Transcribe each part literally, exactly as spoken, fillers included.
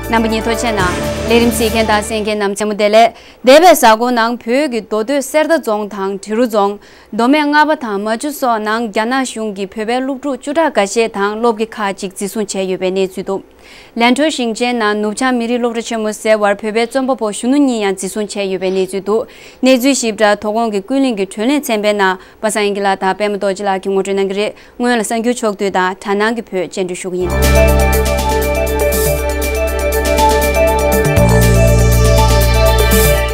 རྣམ་པ་གཉིས་ཐུགས་རྗེ་གནང་། ལས་རིམ་གཟིགས་མཁན་དང་གསན་མཁན་རྣམས་མཚན་མོ་བདེ་ལེགས། འདས་པའི་གཟའ་འཁོར་ནང་བོད་ཀྱི་མདོ་སྟོད་གསེར་རྟ་རྫོང་དང་དྲི་རུ་རྫོང་། མདོ་སྨད་རྔ་པ་དང་མ་ཆུ་སོགས་ནང་རྒྱ་ནག་གཞུང་གིས་བོད་པའི་སློབ་ཕྲུག་བཅུ་ཕྲག་འགའ་ཤས་དང་སློབ་དགེ་ཁག་ཅིག་འཛིན་བཟུང་བྱས་ཡོད་པའི་གནས་ཚུལ་འདུག་ལན་ཀྲོའུ་ཞིང་ཆེན་ནང་ནུབ་བྱང་མི་རིགས་སློབ་གྲྭ་ཆེན་མོ་ཟེར་བར་བོད་པའི་རྩོམ་པ་པོ་གཞོན་ནུ་གཉིས་ཡང་འཛིན་བཟུང་བྱས་ཡོད་པའི་གནས་ཚུལ་འདུག་གནས་ཚུལ་ཞིབ་ཕྲ་དོ་དགོང་གི་ཀུན་གླེང་གི་དྲོད་ལེན་ཚན་པའི་ནང་པ་སངས་དབྱངས་སྐྱིད་ལགས་དང་པད་མ་རྡོ་རྗེ་ལགས་ཀྱིས་ངོ་སྤྲོད་གནང་གི་རེད། སྔོན་ལ་གསར་འགྱུར་ཕྱོགས་བསྡུས་དང་དྲ་སྣང་གི་བོད་སྤྱན་འགྲོལ་ཞུ་གི་ཡིན།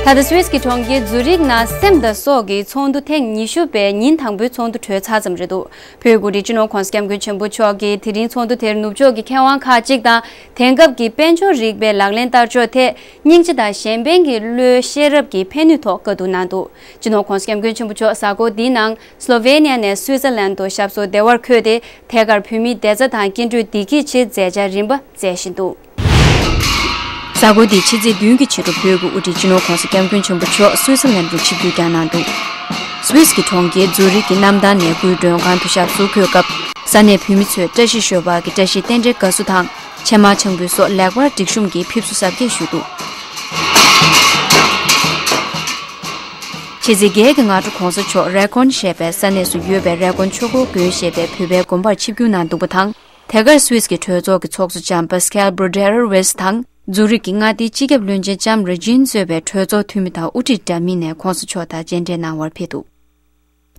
ད་ལྟ་སུད་སི་གི་གྲོང་ཁྱེར་ཛུ་རིག་ནང་སེམས་དང་སྲོག་གི་ཚོགས་འདུ་ཐེངས་ཉི་ཤུ་པའི་ཉིན་དང་པོའི་ཚོགས་འདུ་གྲོལ་ཚར་ཙམ་རེད་འདུག་བོད་འགོ་ཁྲིད་སྤྱི་ནོར་༸གོང་ས་༸སྐྱབས་མགོན་ཆེན་པོ་མཆོག་གིས་དེ་རིང་ཚོགས་འདུ་དེར་ནུབ་ཕྱོགས་ཀྱི་མཁས་དབང་ཁག་ཅིག་དང་དེང་སྐབས་ཀྱི་དཔལ་འབྱོར་རིག་པའི་ལག་ལེན་བསྟར་ཕྱོགས་ཐད་སྙིང་རྗེ་དང་གཞན་ཕན་གྱི་བློའི་ཤེས་རབ་ཀྱི་ཕན་ནུས་ཐོག་བཀའ་བསྡུར་གནང་འདུག་སྤྱི་ནོར་༸གོང་ས་༸སྐྱབས་མགོན་ཆེན་པོ་མཆོག་གཟའ་འཁོར་འདིའི་ནང་སློ་ཝེ་ནི་ཡ་ནས་སུའི་ཙར་ལན་དུ་ཞབས་སོར་བདེ་བར་འཁོད་དེ་ཐད་ཀར་བོད་མིའི་བདེ་རྩ་དང་སྐྱིན་འགྲུལ་བདེ་སྐྱིད་ཆེད་མཛད་འཆར་རིམ་པ་མཛད་བཞིན་འདུག་གཟའ་འཁོར་འདིའི་ཕྱི་ཚེས་བདུན་གྱི་ཕྱི་དྲོ་བོད་ཀྱི་དབུ་ཁྲིད་སྤྱི་ནོར་༸གོང་ས་༸སྐྱབས་མགོན་ཆེན་པོ་མཆོག་སུའི་ཙར་ལན་དུ་ཆིབས་བསྒྱུར་བསྐྱངས་གནང་འདུག་སུད་སི་གི་གྲོང་ཁྱེར་ཛུ་རིག་གི་གནམ་ཐང་ནས་སྐུའི་མགྲོན་ཁང་དུ་ཞབས་སོར་འཁོད་སྐབས་ས་གནས་བོད་མི་ཚོས་བཀྲ་ཤིས་ཞོལ་པ་གི་བཀྲ་ཤིས་རྟེན་འབྲེལ་དགའ་བསུ་དང་ཕྱེ་མར་ཆང་ཕུད་སོགས་ལེགས་པར་སྒྲིག་གཤོམ་གྱིས་ཕེབས་བསུ་གཟབ་རྒྱས་ཞུས་འདུག་ཕྱི་ཚེས་བརྒྱད་ཀྱི་སྔ་དྲོ་༸གོང་ས་མཆོག་རེ་ཀོན་ཞེས་པའི་ས་གནས་སུ་ཡོད་པའི་རེ་ཀོན་ཆོས་འཁོར་དགོན་ཞེས་པའི་བོད་པའི་དགོན་པར་ཆིབས་བསྒྱུར་གནང་འདུག་པ་དང་། དེ་གར་སུད་སི་གི་གྲོས་ཚོགས་ཀྱི་ཚོགས་གཙོ་ལྕམ་པ་སི་ཀལ་བྷུ་ཌེ་ར་ཝེས་དང་། ཛུ་རིག་གི་མངའ་སྡེའི་སྤྱི་ཁྱབ་བློན་ཆེན་ལྕམ་རེ་ཇིན་གཙོས་པའི་གྲོས་ཚོགས་འཐུས་མི་དང་དབུ་ཁྲིད་འདྲ་མིན་ནས་༸གོང་ས་མཆོག་དང་མཇལ་འཕྲད་གནང་བར་ཕེབས་འདུག་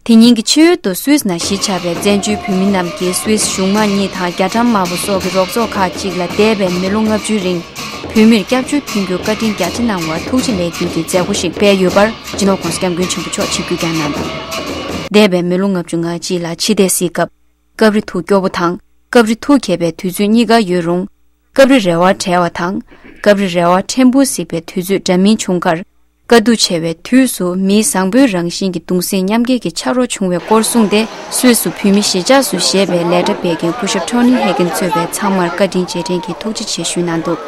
དེ་ཉིན་གྱི་ཕྱི་ཡུལ་དུ་སུད་སི་ནང་གཞིས་ཆགས་པའི་བཙན་བྱོལ་བོད་མི་རྣམས་ཀྱིས་སུད་སི་གཞུང་མང་གཉིས་དང་རྒྱ་གྲམ་དམར་པོ་སོགས་ཀྱི་རོགས་ཚོགས་ཁག་ཅིག་ལ་འདས་པའི་མི་ལོ་ལྔ་བཅུའི་རིང་བོད་མིར་སྐྱབས་བཅོལ་ཕུལ་རྒྱུར་བཀའ་དྲིན་རྒྱ་ཆེ་གནང་བར་ཐུགས་རྗེ་ལེགས་འབུལ་གྱི་མཛད་སྒོ་ཞིག་སྤེལ་ཡོད་པར་སྤྱི་ནོར་༸གོང་ས་༸སྐྱབས་མགོན་ཆེན་པོ་མཆོག་ཆིབས་བསྒྱུར་བསྐྱངས་གནང་འདུག་འདས་པའི་མི་ལོ་ལྔ་བཅུ་ང་གཅིག་ལ་འཆི་ལྟས་གཟིགས་སྐབས། སྐབས་རི་ཐུགས་སྐྱོ་པོ་དང་སྐབས་རི་ཐུགས་དགྱེས་པའི་དུས་ཚོད་གཉིས་ཀ་ཡོད་རུང་། སྐབས་རི་རེ་བ་བྲལ་བ་དང་སྐབས་རི་རེ་བ་ཕྲན་བུ་གཟིགས་པའི་དུས་ཚོད་འདྲ་མིན་བྱུང་ཁར། དཀའ་སྡུག་ཆེ་བའི་དུས་སུ་མིའི་བཟང་པོའི་རང་བཞིན་གྱི་གདུང་སེམས་མཉམ་སྐྱེད་ཀྱི་ཆ་རོགས་བྱུང་བའི་སྐོར་གསུངས་ཏེ། སུད་སུ་བོད་མི་གཞིས་ཆགས་སུ་བཞེས་པའི་ལས་གྲྭ་སྤེལ་མཁན་སྐུ་ཞབས་ཊོ་ནི་ཧེ་གིན་གཙོས་པའི་ཚང་མར་བཀའ་དྲིན་རྗེས་དྲན་གྱི་ཐུགས་རྗེ་ཆེ་ཞུས་གནང་འདུག་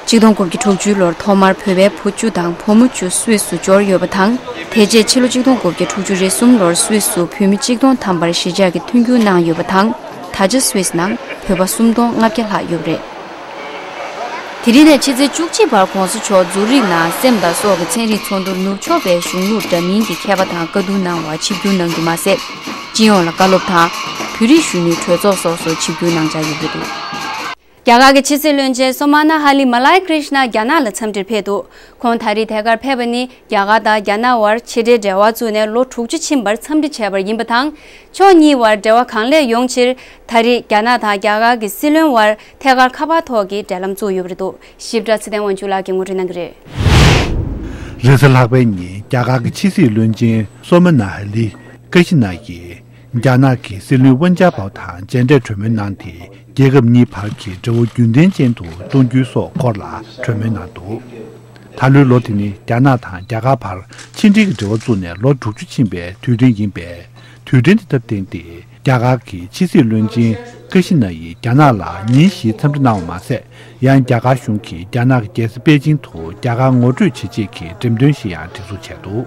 ཆིག་སྟོང་དགུ་བརྒྱ་དྲུག་ཅུ་ལོར་ཐོག་མར་བོད་པའི་བུ་བཅུ་དང་བུ་མོ་བཅུ་སུད་སུ་འབྱོར་ཡོད་པ་དང་། དེ་རྗེས་ཕྱི་ལོ་ཆིག་སྟོང་དགུ་བརྒྱ་དྲུག་ཅུ་རེ་གསུམ་ལོར་སུད་སུ་བོད་མི་ཆིག་སྟོང་ཐམ་པར་གཞིས་ཆགས་ཀྱི་མཐུན་འགྱུར་གནང་ཡོད་པ་དང་། ད་ཆ་སུད་སི་ནང་བོད་པ་སུམ་སྟོང་ལྔ་བརྒྱ་ལྷག་ཡོད་པ་རེད། དེ་རིང་ནས་ཕྱི་ཚེས་བཅུ་གཅིག་བར་༸གོང་ས་མཆོག་ཛུ་རིག་ནང་སེམས་དང་སྲོག་གི་ཚན་རིག་ཚོགས་འདུར་ནུབ་ཕྱོགས་པའི་གཞུང་ལུགས་འདྲ་མིན་གྱི་མཁས་པ་དང་བཀའ་བསྡུར་གནང་བར་ཆིབས་བསྒྱུར་གནང་རྒྱུ་མ་ཟད། སྤྱི་ཡོངས་ལ་བཀའ་སློབ་དང་བོད་རིགས་གཞོན་ནུའི་གྲོས་ཚོགས་སོགས་སུ་ཆིབས་བསྒྱུར་གནང་འཆར་ཡོད་པ་རེད། རྒྱ་གར་གྱི་ཕྱི་སྲིད་བློན་ཆེན་སོ་མ་ན་ཧ་ལི་མ་ལའི་ཀྲིཤ་ན་རྒྱ་ནག་ལ་འཚམས་འདྲིར་ཕེབས་འདུག་ཁོང་ད་རེས་ཐད་ཀར་ཕེབས་པ་ནི་རྒྱ་གར་དང་རྒྱ་ནག་དབར་ཆེ་གྲས་འབྲེལ་བ་བཙུགས་ནས་ལོ་དྲུག་ཅུ་ཕྱིན་པར་འཚམས་འདྲི་བྱས་པར་ཡིན་པ་དང་། ཕྱོགས་གཉིས་དབར་འབྲེལ་བ་གང་ལེགས་ཡོང་ཕྱིར་ད་རེས་རྒྱ་ནག་དང་རྒྱ་གར་གྱི་སྲིད་བློན་དབར་ཐད་ཀར་ཁ་པར་ཐོག་གི་འབྲེལ་ལམ་བཙུགས་ཡོད་པ་རེད་འདུག་ཞིབ་ཕྲ་ཚེ་བརྟན་དབང་ཕྱུག་ལགས་ཀྱིས་ངོ་སྤྲོད་གནང་གི་རེད། རེས་གཟའ་ལྷག་པའི་ཉིན་རྒྱ་གར་གྱི་ཕྱི་སྲིད་བློན་ཆེན་སོ་མ་ན་ཧ་ལི་ཀ་ཤི་ན་ཡིས་རྒྱ་ནག་གི་སྲིད་བློན་ཝུན་ཅཱ་པའོ་དང་མཇལ་འཕྲད་གྲོས་མོལ་གནང་སྟེ། རྒྱལ་ཁབ་གཉིས་བར་གྱི་འབྲེལ་བ་རྒྱུན་ལྡན་ཅན་དུ་གཏོང་རྒྱུའི་སོགས་སྐོར་ལ་གྲོས་མོལ་གནང་འདུག་ད་ལོའི་ལོ་དེ་ནི་རྒྱ་ནག་དང་རྒྱ་གར་བར་ཕྱི་འབྲེལ་གྱི་འབྲེལ་བ་བཙུགས་ནས་ལོ་དྲུག་ཅུ་ཕྱིན་པའི་དུས་དྲན་ཡིན་པས། དུས་དྲན་དེ་ལ་བརྟེན་ཏེ་རྒྱ་གར་གྱི་ཕྱི་སྲིད་བློན་ཆེན་ཀ་ཤི་ན་ཡིས་རྒྱ་ནག་ལ་ཉིན་བཞིའི་འཚམས་འདྲི་གནང་བ་མ་ཟད། ཡང་རྒྱ་གར་གཞུང་གིས་རྒྱ་ནག་གི་རྒྱལ་ས་པེ་ཅིང་དུ་རྒྱ་གར་ངོ་སྤྲོད་བྱེད་ཆེད་ཀྱི་འགྲེམས་སྟོན་ཞིག་ཡང་སྒྲིག་འཛུགས་བྱས་འདུག་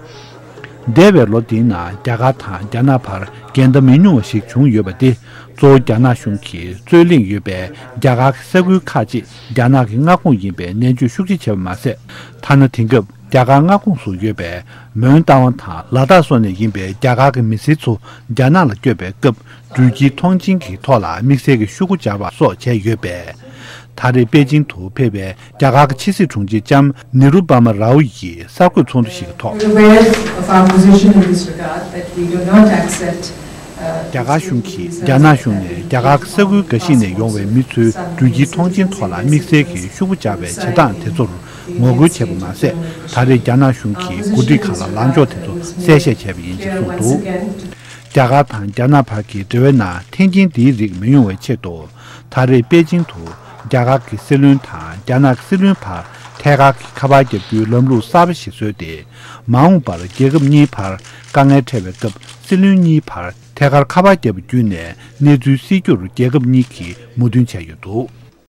འདས་པའི་ལོ་འདིའི་ནང་རྒྱ་གར་དང་རྒྱ་ནག་བར་འགལ་ཟླ་མི་ཉུང་བ་ཞིག་བྱུང་ཡོད་པ་དེ་གཙོ་བོ་རྒྱ་ནག་གཞུང་གིས་རྩོད་གླེང་ཡོད་པའི་རྒྱ་གར་གྱི་ས་ཁུལ་ཁག་ཅིག་རྒྱ་ནག་གི་མངའ་ཁོངས་ཡིན་པའི་ནན་བརྗོད་ཤུགས་ཆེ་བྱས་པ་མ་ཟད། ཐ་ན་དེང་སྐབས་རྒྱ་གར་མངའ་ཁོངས་སུ་ཡོད་པའི་མོན་རྟ་དབང་དང་ལ་དྭགས་སོགས་ནས་ཡིན་པའི་རྒྱ་གར་གྱི་མི་སེར་ཚོ་རྒྱ་ནག་ལ་བསྐྱོད་པའི་སྐབས། འགྲུལ་སྐྱེལ་མཐོང་མཆན་གྱི་ཐོག་ལ་དམིགས་བསལ་གྱི་ཤོག་གུ་སྦྱར་བ་སོགས་བྱས་ཡོད་པས། ད་རེས་པེ་ཅིང་དུ་ཕེབས་པའི་རྒྱ་གར་གྱི་ཕྱི་སྲིད་དྲུང་ཆེ་ལྕམ་ནི་རུ་པ་མ་རའུ་ཡིས་གསར་འགོད་ཚོགས་འདུ་ཞིག་གི་ཐོག We're aware of our position in this regard, that we do not accept, uh, རྒྱ་གར་གཞུང་གིས་རྒྱ་ནག་གཞུང་ནས་རྒྱ་གར་གྱི་ས་ཁུལ་འགའ་ཤས་ནས་ཡོང་བའི་མི་ཚོའི་འགྲུལ་སྐྱེལ་མཐོང་མཆན་ཐོག་ལ་དམིགས་བསལ་གྱི་ཤོག་གུ་སྦྱར་བའི་བྱེད་སྟངས་དེ་ཚོར་ངོ་རྒོལ་བྱས་པ་མ་ཟད། ད་རེས་རྒྱ་ནག་གཞུང་གིས་འགོ་ཁྲིད་ཁག་ལ་ལངས་ཕྱོགས་དེ་ཚོ་གསལ་བཤད་བྱས་པ་ཡིན་ཞེས་གསུངས་འདུག་རྒྱ་གར་དང་རྒྱ་ནག་བར་གྱི་འབྲེལ་བའི་ནང་འཐེན་འཁྱེར་འདིའི་རིགས་མི་ཡོང་བའི་ཆེད་དུ། ད་རེས་པེ་ཅིང་དུ་རྒྱ་གར་གྱི་སྲིད་བློན་དང་རྒྱ་ནག་གི་སྲིད་བློན་བར་ཐད་ཀར་གྱི་ཁ་པར་བརྒྱབ་རྒྱུའི་ལམ་ལུགས་གསར་པ་ཞིག་བཟོས་ཏེ། མ་འོངས་པར་རྒྱལ་ཁབ་གཉིས་བར་དཀའ་ངལ་འཕྲད་པའི་སྐབས་སྲིད་བློན་གཉིས་བར་ཐད་ཀར་ཁ་པར་བརྒྱབ་པ་བརྒྱུད་ནས་གནས་ཚུལ་སེལ་རྒྱུར་རྒྱལ་ཁབ་གཉིས་ཀྱིས་མོས་མཐུན་བྱས་ཡོད་འདུག